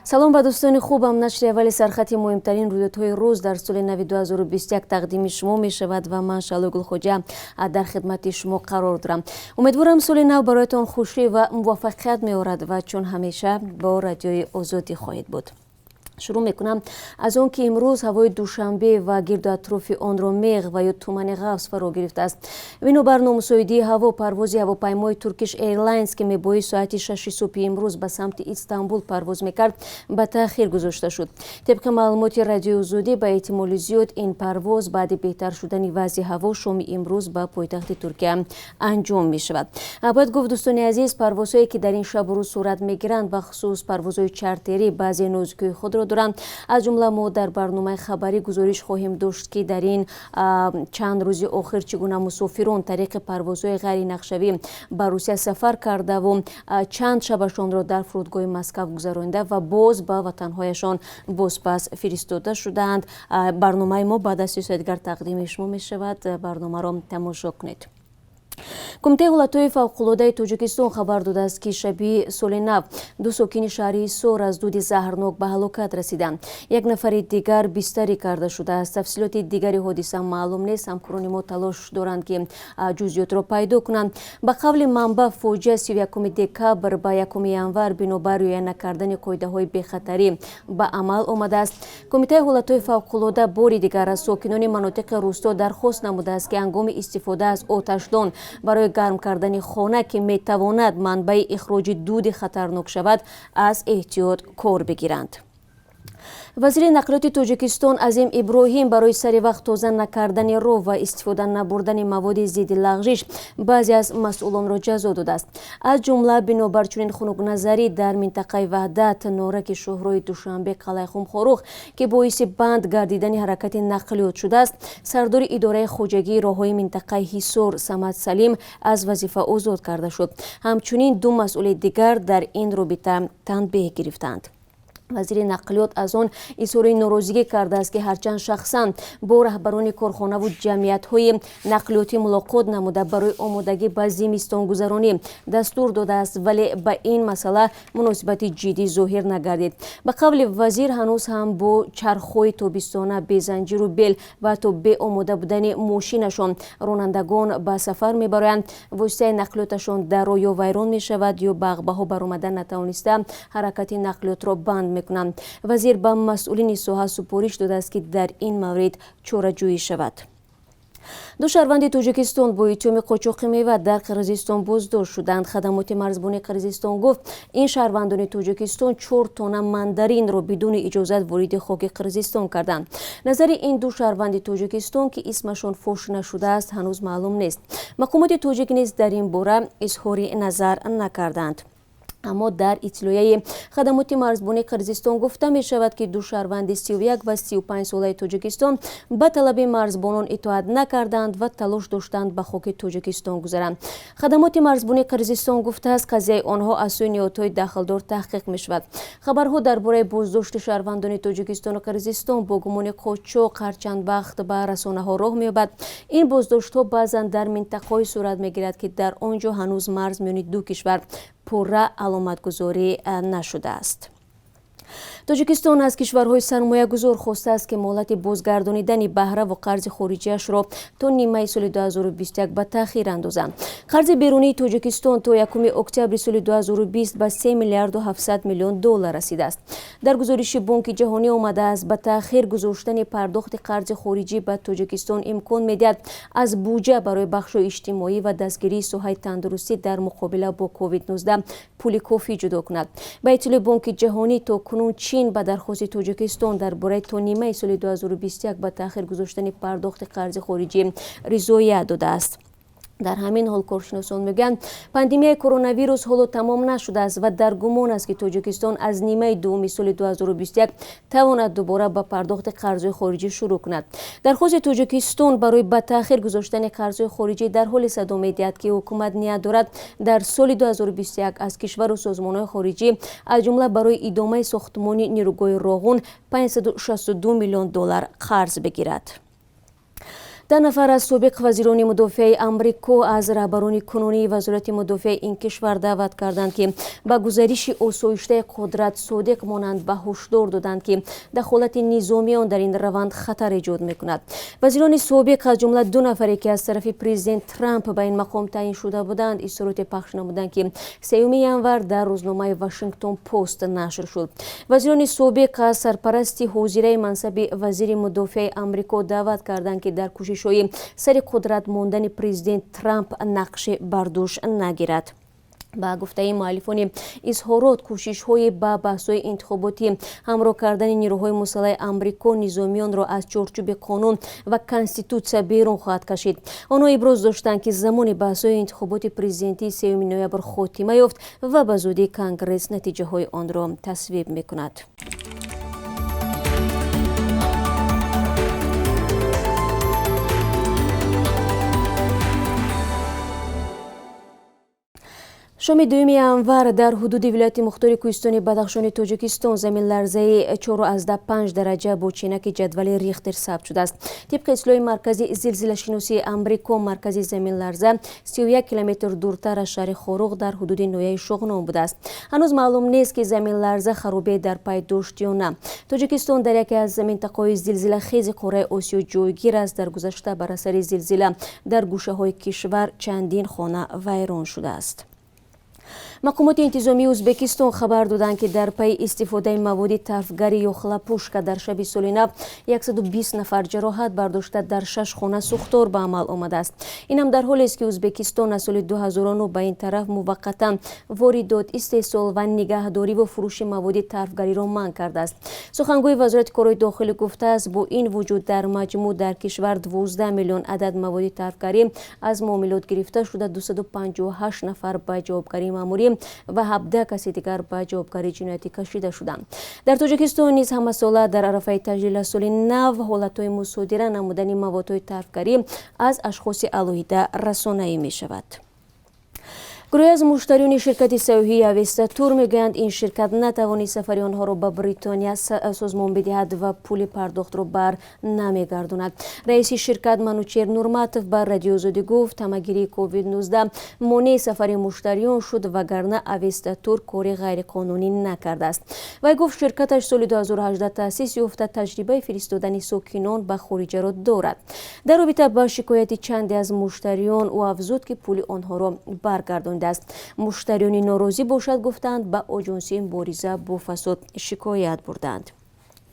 Салом ба дӯстони хубам. Нашри аввали сархати муҳимтарин рӯйдодҳои рӯз дар соли нави 2021 тақдими шумо мешавад ва ман, Шаъло Гулхоҷа, дар хидмати шумо қарор дорам. Умедворам, соли нав бароятон хушӣ ва муваффақият меорад ва чун ҳамеша бо Радиои Озодӣ хоҳед буд. Шурӯъ мекунам аз он ки имрӯз ҳавои Душанбе ва гирду атрофи онро меғ ва ё тумани ғафз фаро гирифтааст. Бинобар номусоидии ҳаво, парвози ҳавопаймои Turkish Airlines, ки мебоист соати 6-и субҳи имрӯз ба самти Истанбул парвоз мекард, ба таъхир гузошта шуд. Тибқи маълумоти Радиои Озодӣ, ба эҳтимоли зиёд ин парвоз баъди беҳтар шудани вазъи ҳаво шоми имрӯз ба пойтахти Туркия анҷом мешавад. Бояд гуфт, дӯстони азиз, парвозҳое, ки дар ин шабу рӯз сурат мегиранд, бахусус парвозҳои чартерӣ, баъзе нозукиҳои худро доранд. Аз ҷумла мо дар барномаи хабарӣ гузориш хоҳем дошт, ки дар ин чанд рӯзи охир чӣ гуна мусофирон тариқи парвозҳои ғайринақшавӣ ба Русия сафар кардаву чанд шабашонро дар фурудгоҳи Москав гузаронида ва боз ба ватанҳояшон бозпас фиристода шудаанд. Барномаи мо баъд аз 30 соати дигар тақдими шумо мешавад. Барномаро тамошо кунед. Кумитаи ҳолатҳои фавқулодаи Тоҷикистон хабар додааст, ки шаби соли нав ду сокини шаҳри Ҳисор аз дуди заҳрнок ба ҳалокат расиданд. Як нафари дигар бистарӣ карда шудааст. Тафсилоти дигари ҳодиса маълум нест. Ҳамкорони мо талош доранд, ки ҷузъиётро пайдо кунанд. Ба қавли манбаъ, фоҷиа 31 декабр ба 1 январ бинобар риоя накардани қоидаҳои бехатарӣ ба амал омадааст. Кумитаи ҳолатҳои фавқулода бори дигар аз сокинони манотиқи рӯсто дархост намудааст, ки ҳангоми истифода аз оташдон барои гарм кардани хона, ки метавонад манбаи ихроҷи дуди хатарнок шавад, аз эҳтиёт кор бигиранд. Вазири нақлиёти Тоҷикистон Азим Иброҳим барои сари вақт тоза накардани роҳ ва истифода набурдани маводи зидди лағжиш баъзе аз масъулонро ҷазо додааст. Аз ҷумла, бинобар чунин хунукназарӣ дар минтақаи Ваҳдат, Нораки шоҳроҳи Душанбе Қалайхум Хоруғ, ки боиси банд гардидани ҳаракати нақлиёт шудааст, сардори идораи хоҷагии роҳҳои минтақаи Ҳисор Самад Салим аз вазифа озод карда шуд. Ҳамчунин ду масъули дигар дар ин робита танбеҳ гирифтанд. Вазири нақлиёт аз он изҳори норозигӣ кардааст, ки ҳарчанд шахсан бо раҳбарони корхонаву ҷамъиятҳои нақлиётӣ мулоқот намуда, барои омодагӣ ба зимистонгузаронӣ дастур додааст, вале ба ин масъала муносибати ҷиддӣ зоҳир нагардид. Ба қавли вазир, ҳанӯз ҳам бо чархҳои тобистона, безанҷиру бел ва ҳатто беомода будани мошинашон ронандагон ба сафар мебароянд. Воситаи нақлиёташон дар роҳ ё вайрон мешавад, ё ба ағбаҳо баромада натавониста, ҳаракати нақлиётро банд мекунанд. Вазир ба масъулини соҳа супориш додааст, ки дар ин маврид чораҷӯӣ шавад. Ду шаҳрванди Тоҷикистон бо иттиҳоми қочоқи мева дар Қирғизистон боздошт шуданд. Хадамоти марзбонии Қирғизистон гуфт, ин шаҳрвандони Тоҷикистон 4 тонна мандаринро бидуни иҷозат вориди хоки Қирғизистон карданд. Назари ин ду шаҳрванди Тоҷикистон, ки исмашон фош нашудааст, ҳанӯз маълум нест. Мақомоти тоҷик низ дар ин бора изҳори назар накарданд. Аммо дар иттилоияи хадамоти марзбонии Қирғизистон гуфта мешавад, ки ду шаҳрванди 31 ва 35 солаи Тоҷикистон ба талаби марзбонон итоат накарданд ва талош доштанд ба хоки Тоҷикистон гузаранд. Хадамоти марзбонии Қирғизистон гуфтааст, қазияи онҳо аз сӯи ниҳодҳои дахлдор таҳқиқ мешавад. Хабарҳо дар бораи боздошти шаҳрвандони Тоҷикистону Қирғизистон бо гумони қочоқ ҳарчанд вақт ба расонаҳо роҳ меёбад. Ин боздоштҳо баъзан дар минтақаҳое сурат мегирад, ки дар он ҷо ҳанӯз марз миёни ду кишвар пурра аломатгузорӣ нашудааст. Тоҷикистон аз кишварҳои сармоягузор хостааст, ки муҳлати бозгардонидани баҳраву қарзи хориҷиашро то нимаи соли 2021 ба таъхир андозанд. Қарзи берунии Тоҷикистон то 1 октябри соли 2020 ба 3 миллиарду 700 миллион доллар расидааст. Дар гузориши Бонки Ҷаҳонӣ омадааст, ба таъхир гузоштани пардохти қарзи хориҷӣ ба Тоҷикистон имкон медиҳад аз буҷа барои бахшҳои иҷтимоӣ ва дастгирии соҳаи тандурустӣ дар муқобила бо COVID-19 пули кофӣ ҷудо кунад. Ба иттилои Бонки Ҷаҳонӣ, то кунун Чин ба дархости Тоҷикистон дар бораи то нимаи соли 2021 ба таъхир гузоштани пардохти қарзи хориҷӣ ризоят додааст. Дар ҳамин ҳол, коршиносон мегӯянд, пандемияи коронавирус ҳоло тамом нашудааст ва дар гумон аст, ки Тоҷикистон аз нимаи дуввуми соли 2021 тавонад дубора ба пардохти қарзҳои хориҷӣ шурӯъ кунад. Дархости Тоҷикистон барои ба таъхир гузоштани қарзҳои хориҷӣ дар ҳоле садо медиҳад, ки ҳукумат ният дорад дар соли 2021 аз кишвару созмонҳои хориҷӣ, аз ҷумла барои идомаи сохтмони нерӯгоҳи Роғун, 562 миллион доллар қарз бигирад. 10 нафар аз собиқ вазирони мудофиаи Амрико аз раҳбарони кунунии вазорати мудофиаи ин кишвар даъват карданд, ки ба гузариши осоиштаи қудрат содиқ монанд ва ҳушдор доданд, ки дахолати низомиён дар ин раванд хатар эҷод мекунад. Вазирони собиқ аз ҷумла 2 нафаре, ки аз тарафи президент Трамп ба ин мақом таъин шуда буданд, изҳороте пахш намуданд, ки 3 январ дар рӯзномаи Вашингтон Пост нашр шуд. Вазирони собиқ аз сарпарасти ҳозираи мансаби вазири мудофиаи Амрико даъват карданд, ки дар кӯшишҳои сари қудрат мондани президент Трамп нақши бардӯш нагирад. Ба гуфтаи муаллифони изҳорот, кӯшишҳои ба баҳсҳои интихоботӣ ҳамроҳ кардани нирӯҳои мусаллаҳи Амрико низомиёнро аз чорчӯби қонун ва конститутсия берун хоҳад кашид. Онҳо иброз доштанд, ки замони баҳсҳои интихоботи президентии 3 ноябр хотима ёфт ва ба зудӣ Конгресс натиҷаҳои онро тасвиб мекунад. Шоми 2 январ дар ҳудуди вилояти мухтори кӯҳистони Бадахшони Тоҷикистон заминларзаи 4,5 дараҷа бо ченаки ҷадвали Рихтер сабт шудааст. Тибқи иттилои Маркази зилзилашиносии Амрико, маркази заминларза 31 километр дуртар аз шаҳри Хоруғ дар ҳудуди ноҳияи Шуғнон будааст. Ҳанӯз маълум нест, ки заминларза харобе дар пай дошт ё на. Тоҷикистон дар яке аз минтақаҳои зилзилахези қораи Осиё ҷойгир аст. Дар гузашта бар асари зилзила дар гӯшаҳои кишвар чандин хона вайрон шудааст. Мақомоти интизомии Ӯзбекистон хабар доданд, ки дар пайи истифодаи маводи тарфгарӣ ё хлопушка дар шаби соли нав 120 нафар ҷароҳат бардошта, дар 6 хона сӯхтор ба амал омадааст. Инам дар ҳолест, ки Ӯзбекистон аз соли 2009 ба ин тараф муваққатан воридот, истеҳсол ва нигаҳдориву фурӯши маводи тарфгариро манъ кардааст. Сухангӯи вазорати корҳои дохилӣ гуфтааст, бо ин вуҷуд дар маҷмӯъ дар кишвар 12 миллион адад маводи тарфгарӣ аз муомилот гирифта шуда, 258 нафар ба ҷавобгарии маъмурӣ ва 17 каси дигар ба ҷавобгарии ҷиноятӣ кашида шуданд. Дар Тоҷикистон низ ҳамасола дар арафаи таҷлили соли нав ҳолатҳои мусодира намудани маводҳои тарфгарӣ аз ашхоси алоҳида расонаӣ мешавад. Гурӯҳе аз муштариёни ширкати сайёҳии Авеста Тур мегӯянд, ин ширкат натавонист сафари онҳоро ба Бритония созмон бидиҳад ва пули пардохтро бар намегардонад. Раиси ширкат Манучер Нурматов ба Радиои Озодӣ гуфт, ҳамагирии COVID-19 монеи сафари муштариён шуд, вагарна Авеста Тур кори ғайриқонунӣ накардааст. Вай гуфт, ширкаташ соли 2018 таъсис ёфта, таҷрибаи фиристодани сокинон ба хориҷаро дорад. Дар робита ба шикояти чанде аз муштариён ӯ афзуд, ки пули онҳоро баргардонд. Муштариёни норозӣ бошад, гуфтанд, ба оҷонсии мубориза бо фасод шикоят бурданд.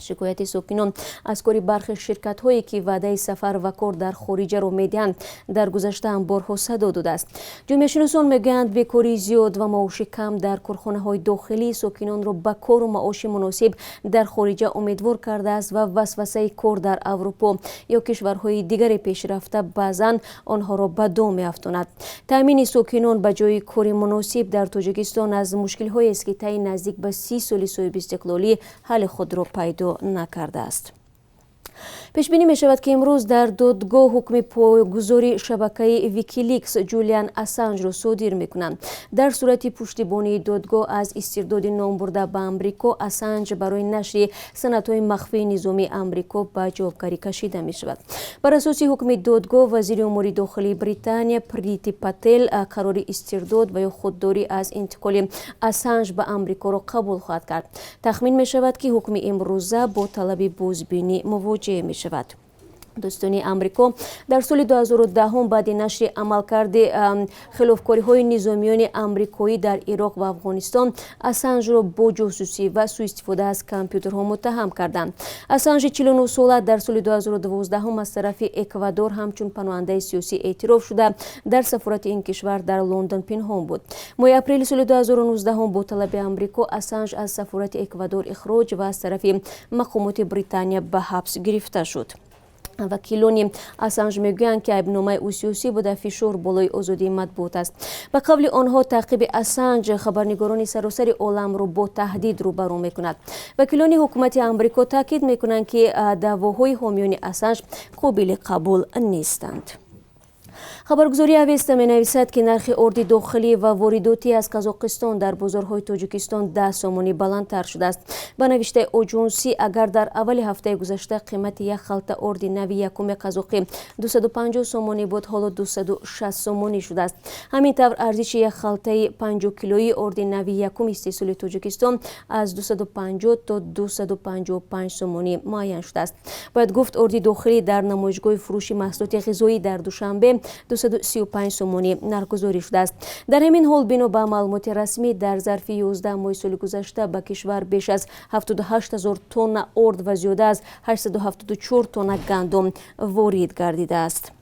Шикояти сокинон аз кори бархе ширкатҳое, ки ваъдаи сафар ва кор дар хориҷаро медиҳанд, дар гузашта ҳам борҳо садо додааст. Ҷомеашиносон мегӯянд, бекории зиёд ва маоши кам дар корхонаҳои дохилӣ сокинонро ба кору маоши муносиб дар хориҷа умедвор кардааст ва васвасаи кор дар Аврупо ё кишварҳои дигари пешрафта баъзан онҳоро ба дом меафтонад. Таъмини сокинон ба ҷои кори муносиб дар Тоҷикистон аз мушкилҳоест, ки таи наздик ба 30 соли соҳибистиқлолӣ ҳалли худро пайдо накардааст. Пешбинӣ мешавад, ки имрӯз дар додгоҳ ҳукми пойгузори шабакаи Викиликс Ҷулиан Ассанжро содир мекунанд. Дар сурати пуштибонии додгоҳ аз истирдоди номбурда ба Амрико, Ассанж барои нашри санадҳои махфии низомии Амрико ба ҷавобгарӣ кашида мешавад. Бар асоси ҳукми додгоҳ, вазири умури дохилии Британия Прити Пател қарори истирдод ва ё худдорӣ аз интиқоли Ассанж ба Амрикоро қабул хоҳад кард. Тахмин мешавад, ки ҳукми имрӯза бо талаби бозбинӣ мувоҷеҳ мешавад. Дӯстони Амрико дар соли 2010 баъди нашри амалкарди хилофкориҳои низомиёни амрикоӣ дар Ироқ ва Афғонистон Ассанжро бо ҷосусӣ ва суистифода аз компютерҳо муттаҳам карданд. Ассанжи 49 сола дар соли 2012 аз тарафи Эквадор ҳамчун паноҳандаи сиёсӣ эътироф шуда, дар сафорати ин кишвар дар Лондон пинҳон буд. Моҳи апрели соли 2019 бо талаби Амрико Ассанж аз сафорати Эквадор ихроҷ ва аз тарафи мақомоти Британия ба ҳабс гирифта шуд. Вакилони Ассанж мегӯянд, ки айбномаи ӯ сиёсӣ буда, фишор болои озодии матбуот аст. Ба қавли онҳо, таъқиби Ассанж хабарнигорони саросари оламро бо таҳдид рӯбарӯ мекунад. Вакилони ҳукумати Амрико таъкид мекунанд, ки даъвоҳои ҳомиёни Ассанж қобили қабул нестанд. Хабаргузории Авеста менависад, ки нархи орди дохилӣ ва воридотӣ аз Қазоқистон дар бозорҳои Тоҷикистон 10 сомонӣ баландтар шудааст. Ба навиштаи оҷонсӣ, агар дар аввали ҳафтаи гузашта қимати як халта орди нави якуми қазоқӣ 250 сомонӣ буд, ҳоло 260 сомонӣ шудааст. Ҳамин тавр, арзиши як халтаи 50 килоии орди нави якум истеҳсоли Тоҷикистон аз 250 то 255 сомонӣ муайян шудааст. Бояд гуфт, орди дохилӣ дар намоишгоҳи фурӯши маҳсулоти ғизоӣ дар Душанбе 235 сомонӣ нархгузорӣ шудааст. Дар ҳамин ҳол, бино ба маълумоти расмӣ, дар зарфи 11 моҳи соли гузашта ба кишвар беш аз 78 ҳазор тонна орд ва зиёда аз 874 тонна гандум ворид гардидааст.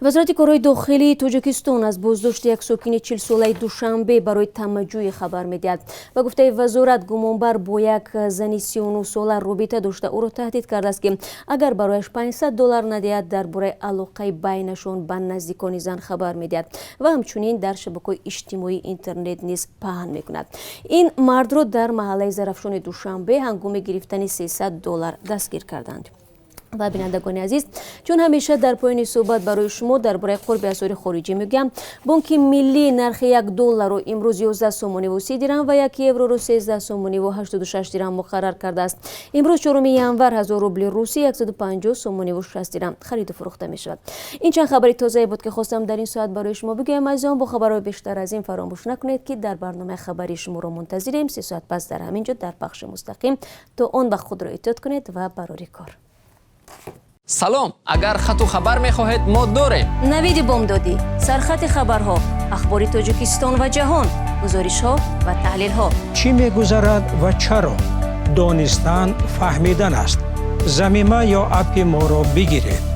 Вазорати корҳои дохилии Тоҷикистон аз боздошти як сокини 40-солаи Душанбе барои тамаъҷӯӣ хабар медиҳад. Ба гуфтаи вазорат, гумонбар бо як зани 39-сола робита дошта, ӯро таҳдид кардааст, ки агар барояш 500 доллар надиҳад, дар бораи алоқаи байнашон ба наздикони зан хабар медиҳад ва ҳамчунин дар шабакаҳои иҷтимоии интернет низ паҳн мекунад. Ин мардро дар маҳаллаи Зарафшони Душанбе ҳангоми гирифтани 300 доллар дастгир карданд. Ва, бинандагони азиз, чун ҳамеша, дар поёни суҳбат барои шумо дар бораи қурби асъори хориҷӣ мегӯям. Бонки Миллӣ нархи 1 долларро имрӯз 11 сомониву 30 дирам ва 1 евроро 13 сомониву 86 дирам муқаррар кардааст. Имрӯз, 4 январ, 1000 рубли русӣ 150 сомониву 60 дирам хариду фурӯхта мешавад. Ин чанд хабари тозае буд, ки хостам дар ин соат барои шумо бигӯям. Азизон, бо хабарҳои бештар аз ин фаромӯш накунед, ки дар барномаи хабарии шуморо мунтазирем 3 соат пас дар ҳамин ҷо дар пахши мустақим. То он вақт худро эҳтиёт кунед ва барори кор. Салом, агар хату хабар мехоҳед, мо дорем. Навиди бомдодӣ, сархати хабарҳо, ахбори Тоҷикистон ва ҷаҳон, гузоришҳо ва таҳлилҳо. Чӣ мегузарад ва чаро? Донистан фаҳмидан аст. Замима ё аппи моро бигиред.